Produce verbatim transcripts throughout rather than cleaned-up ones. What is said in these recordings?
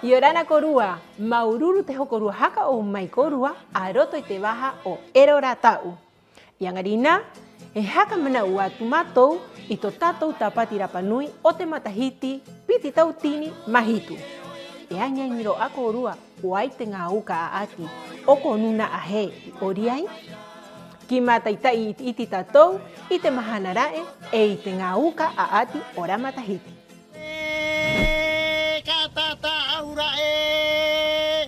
'Iorana kōrua, māuru-uru te hokorua haka 'ou mai kōrua a roto i te vaha o Era Ora Ta'u. 'I 'aŋa rinā, he haka mana'u atu mātou i tō tātou Tāpati Rapa Nui o te matahiti piti tautini mā hitu. E aŋi-aŋi rō 'ā kōrua, ¿ko ai te ŋā uka 'a'ati o ko nūna'a hē i 'ori ai? Ki mata'ita'i 'iti-'iti tātou i te mahana ra'e 'e i te ŋā uka 'a'ati o rā matahiti. E ka tāta'au ra'e,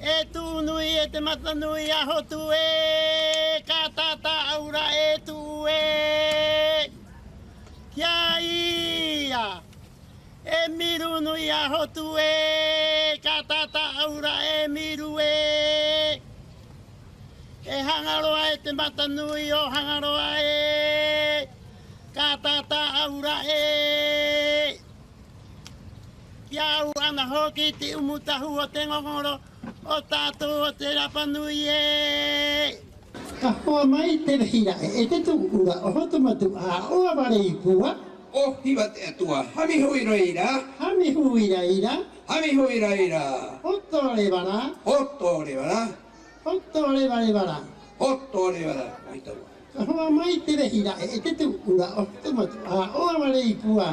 e tu'u nui, e te mata nui a Hotu ē, ka tāta'au ra'e e tu'u ē. Ki a ia, e miru nui a Hotu ē, ka tāta'au ra'e e miru ē. E Haŋa Roa, e te mata nui o Haŋa Roa ē, ka tāta'au ra'e. Ki a au 'ana hoki te 'umu tahu o te ŋoŋoro o tātou o te Rapa Nui ē. Ka hoa mai te vehi ra'e e te tu'u ura o Hotu Matu'a, 'oa vare i pua. 'Ohi va te 'Atua, hami hui rā ira. Hami hui rā ira. Hami hui rā ira. Hoto reva rā. Hoto reva rā. Hoto reva reva rā. Hoto reva rā. Mai taua. Ka hoa mai te vehi ra'e e te tu'u ura o Hotu Matu'a, 'oa vare i pua.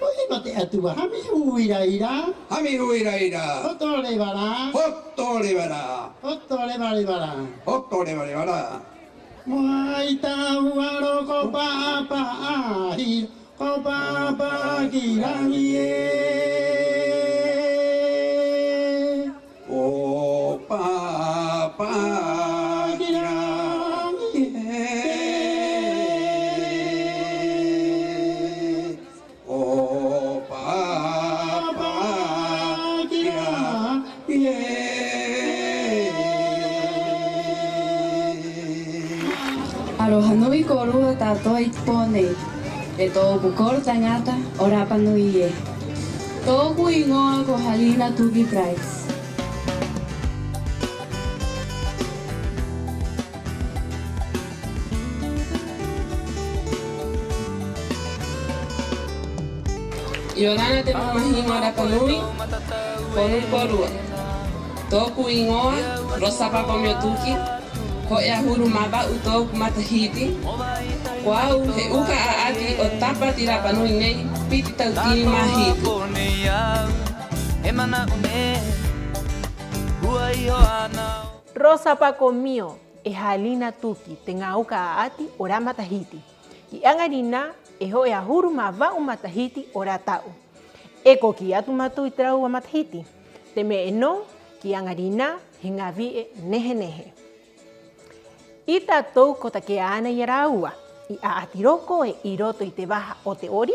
'Ohi va te 'Atua, hami hui rā ira. Hami hui rā ira. Hoto reva rā. Hoto reva rā. Hoto reva reva rā. Hoto reva reva rā. Mo ai tāua rō ko Pāpā Hira, ko Pāpā ki raŋi ē. Ko Pāpā ki raŋi ē. Ko Pāpā ki raŋi ē. Aroha nui kōrua ta'ato'a i te pō nei, e tō'oku koro taŋata o Rapa Nui ē. Tō'oku 'īŋoa ko Halina Tuki Price. 'Iorana te mamahiŋo Rapa Nui, ponu kōrua. Tō'oku 'īŋoa Rosa Pakomio Tuki, ho'e 'ahuru mā va'u tō'oku matahiti. Ko au he uka 'a'ati o Tāpati Rapa Nui nei, piti tautini mā hitu. Rosa Pakomio, e Halina Tuki, te ŋā uka 'a'ati o rā matahiti. 'I 'aŋa rinā, e ho'e 'ahuru mā va'u matahiti o rā ta'u. E ko kī atu mātou i te rāua matahiti. Te me'e nō, ki 'aŋa rinā, he ŋā vi'e nehe-nehe. 'Ī tātou ko take'a 'ana i a rāua, i 'a'ati rō koe 'i roto i te vaha o te 'ori,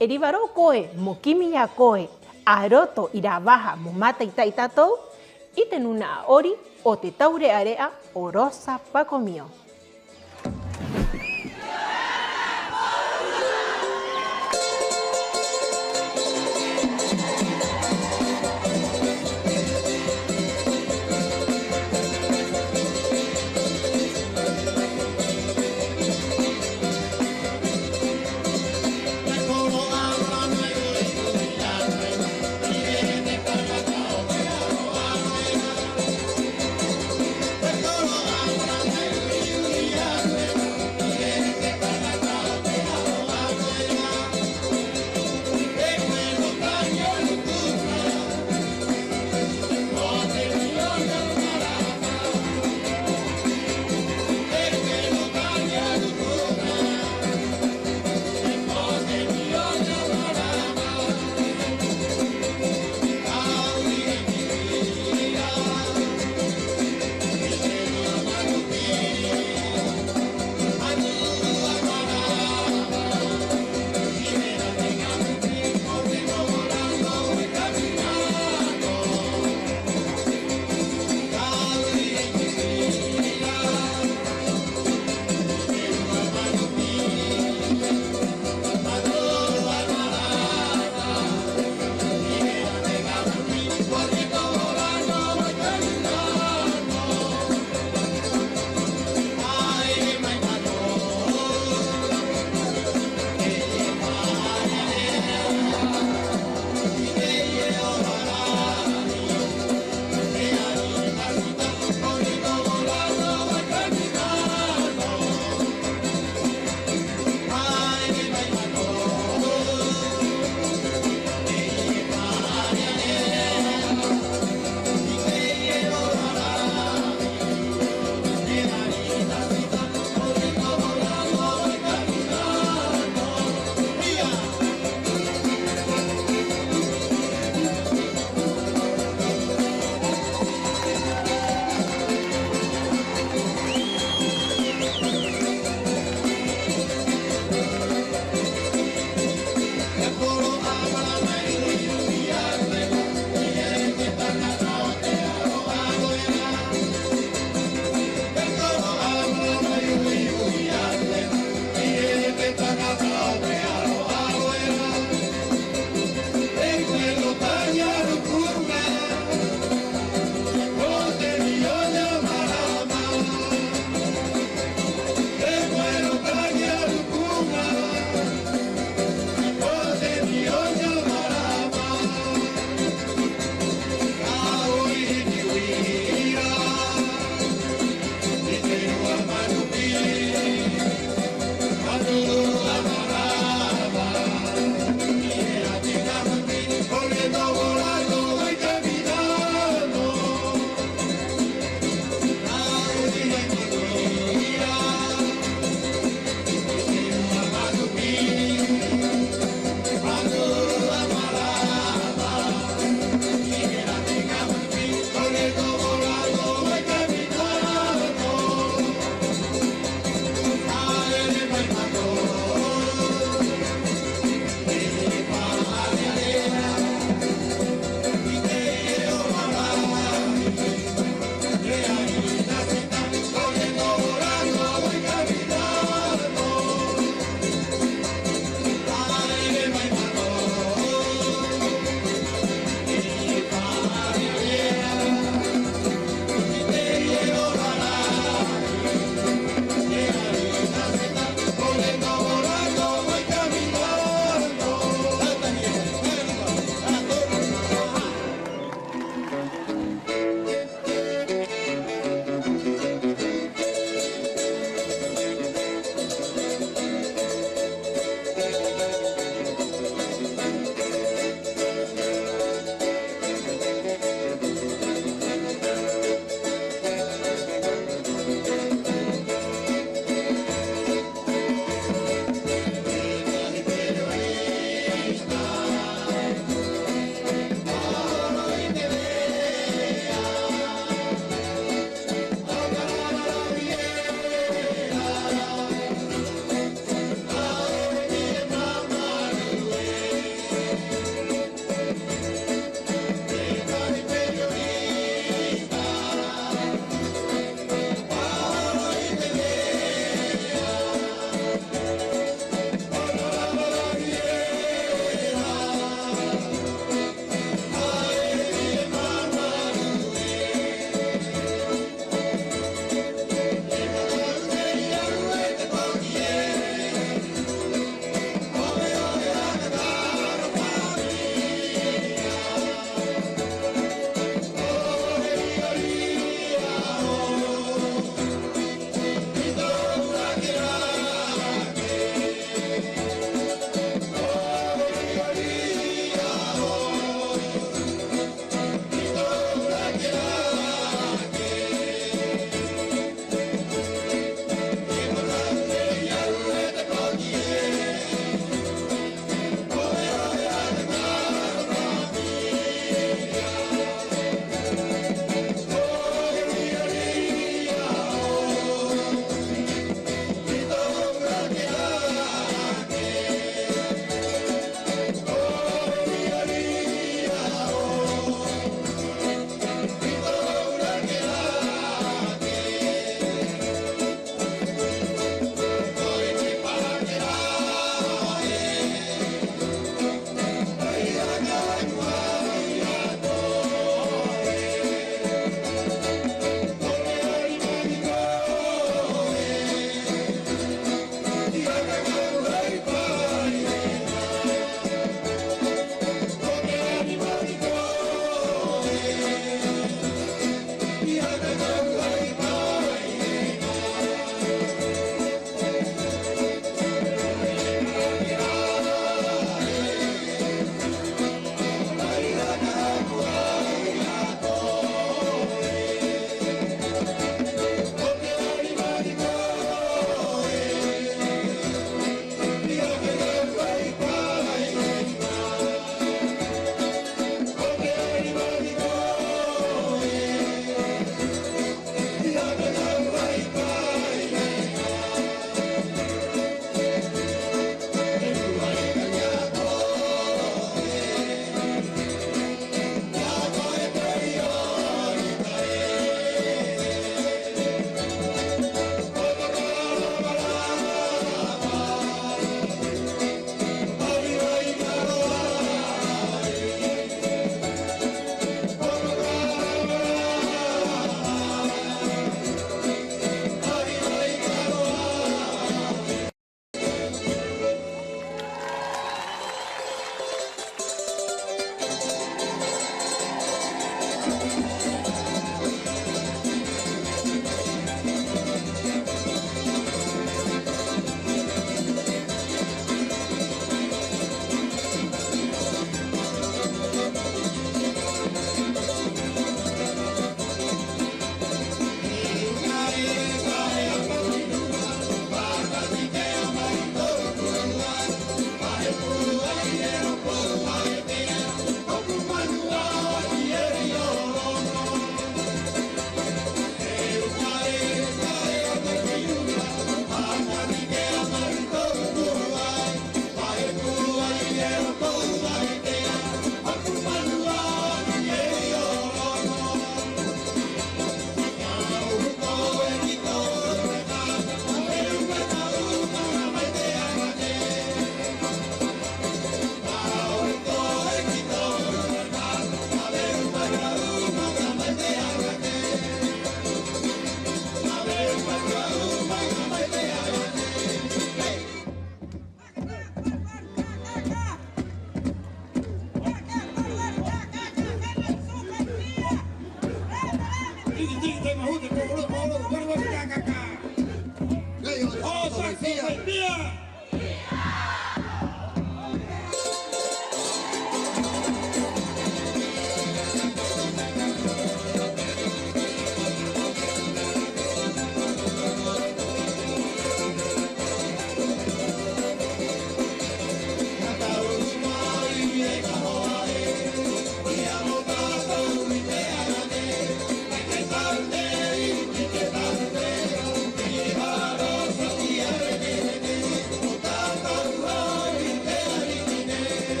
e riva rō koe mo kimi i a koe a roto i rā vaha mo māta'i-ta'i tātou i te nūna'a 'ori o te taure'a-re'a o Rosa Pakomio.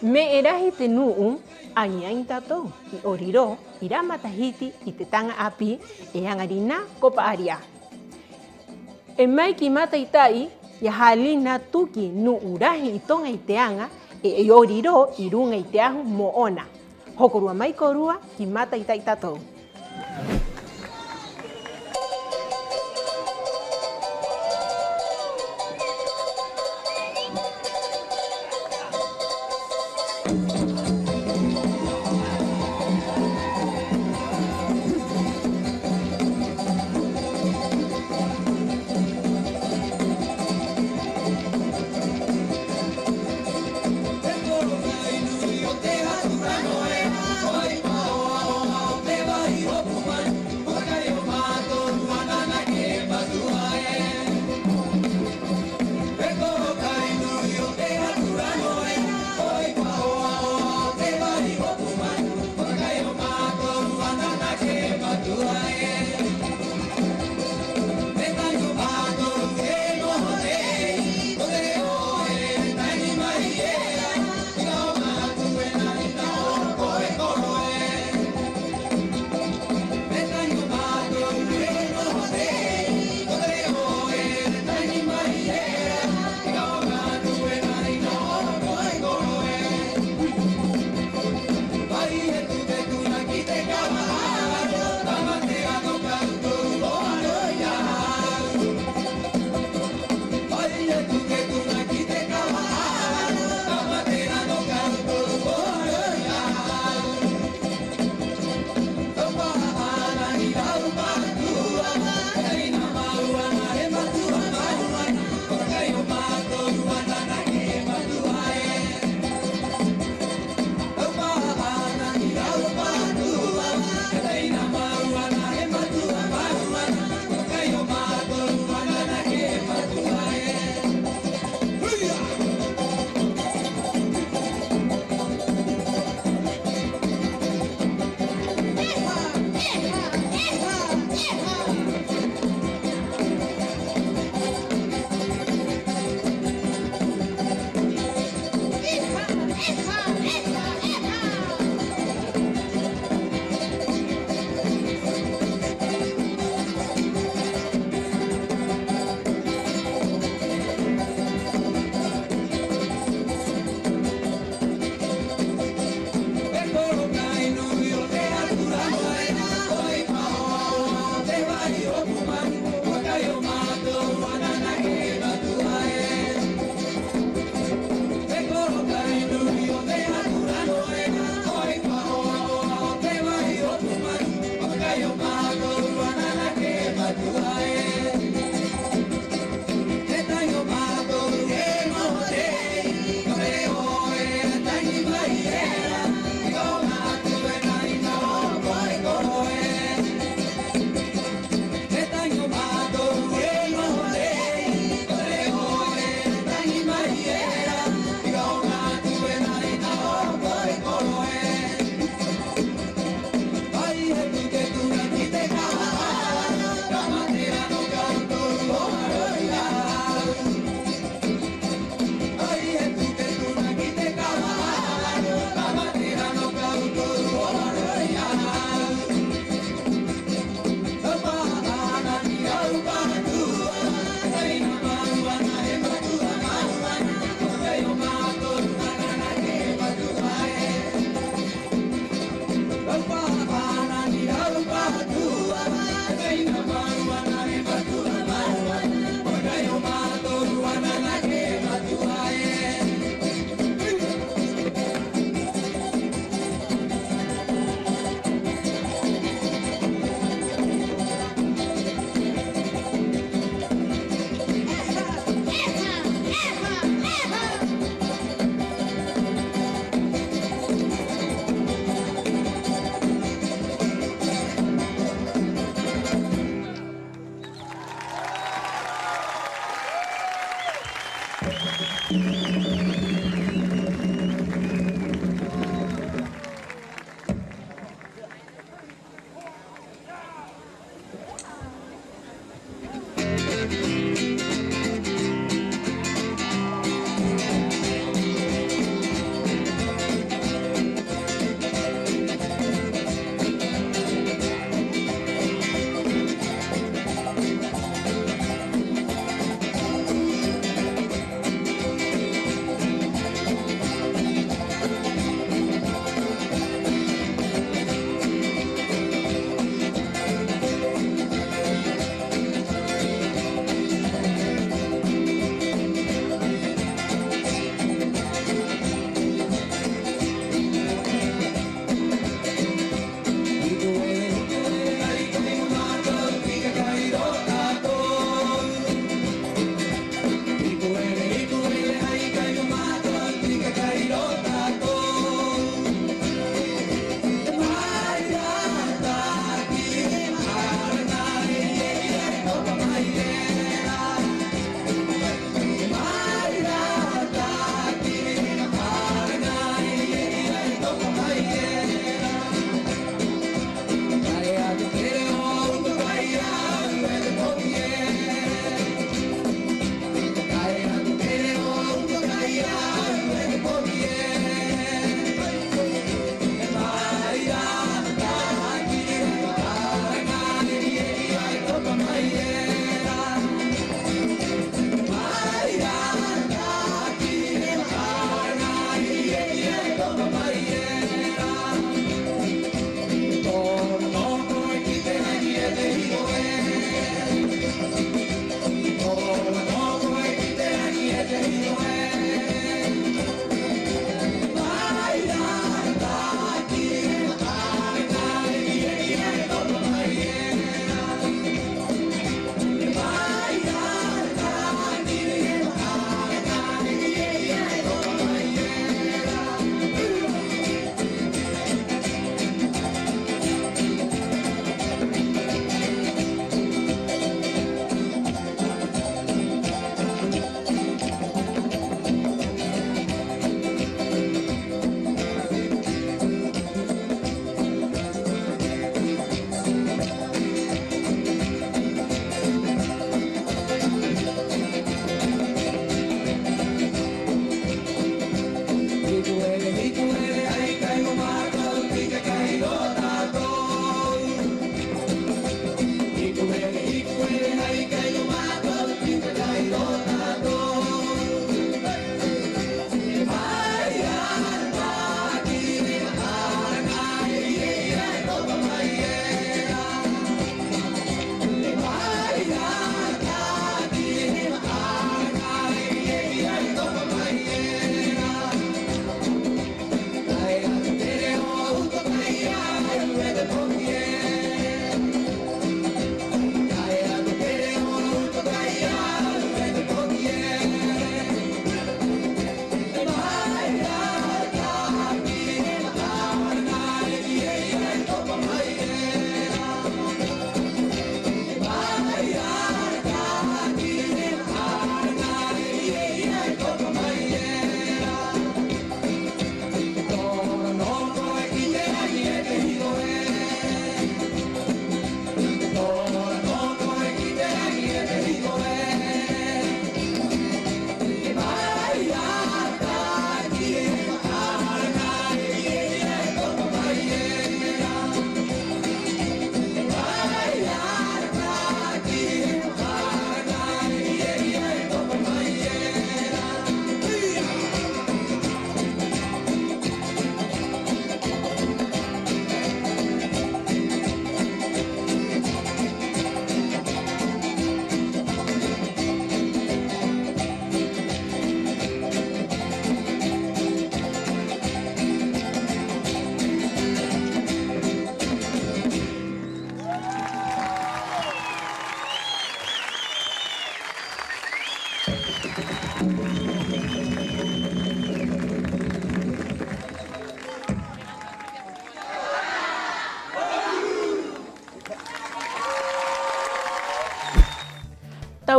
Me'e rahi te nu'u aŋi-aŋi tātou i 'ori rō, i rā matahiti, i te taŋa 'āpī, 'e 'aŋarinā ko pa'ari 'ā. E mai ki mata'ita'i, i a Halina Tuki, nu'u rahi i toŋa i te aŋa, 'e i 'ori rō i ruŋa i te ahu mō'ona. Hokorua mai kōrua ki mata'ita'i tātou.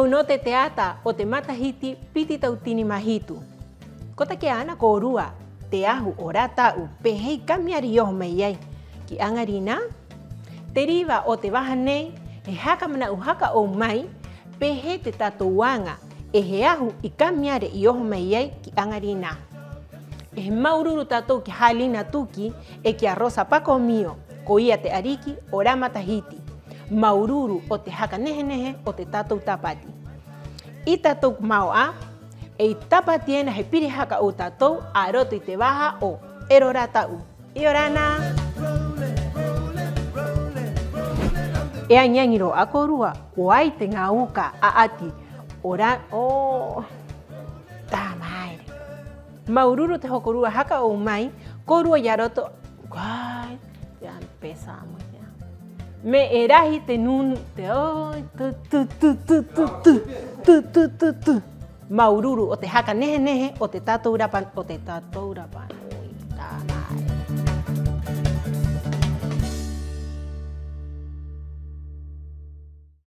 Nō te teata o te matahiti piti tautini mā hitu. Ko take'a 'ana kōrua te ahu o rā ta'u pē hē i kamiare i oho mai ai ki 'aŋarinā. Te riva o te vaha nei, he haka mana'u haka 'ou mai pē hē te tātou aŋa 'e he ahu i kamiare i oho mai ai ki 'aŋarinā. 'E he māuru-uru tātou ki a Halina Tuki 'e ki a Rosa Pakomio, koia te 'ariki o rā matahiti. Māuru-uru o te haka nehe-nehe o te tātou Tāpati. I tātou ko mao 'ā, 'e i Tāpati ena he piri haka 'ou tātou a roto i te vaha o E Ro Rā Ta'u. 'Iorana. 'E aŋi-aŋi rō 'ā kōrua, ko ai te ŋā uka 'a'ati o rā, o, tā maere. Māuru-uru te hokorua haka 'ou mai, kōrua i a roto, ai, ya empezamos ya. Me'e rahi te nunu, te, o, tu, tu, tu. Māuru-uru o te haka nehe-nehe o te tātou rapa, o te tātou rapa.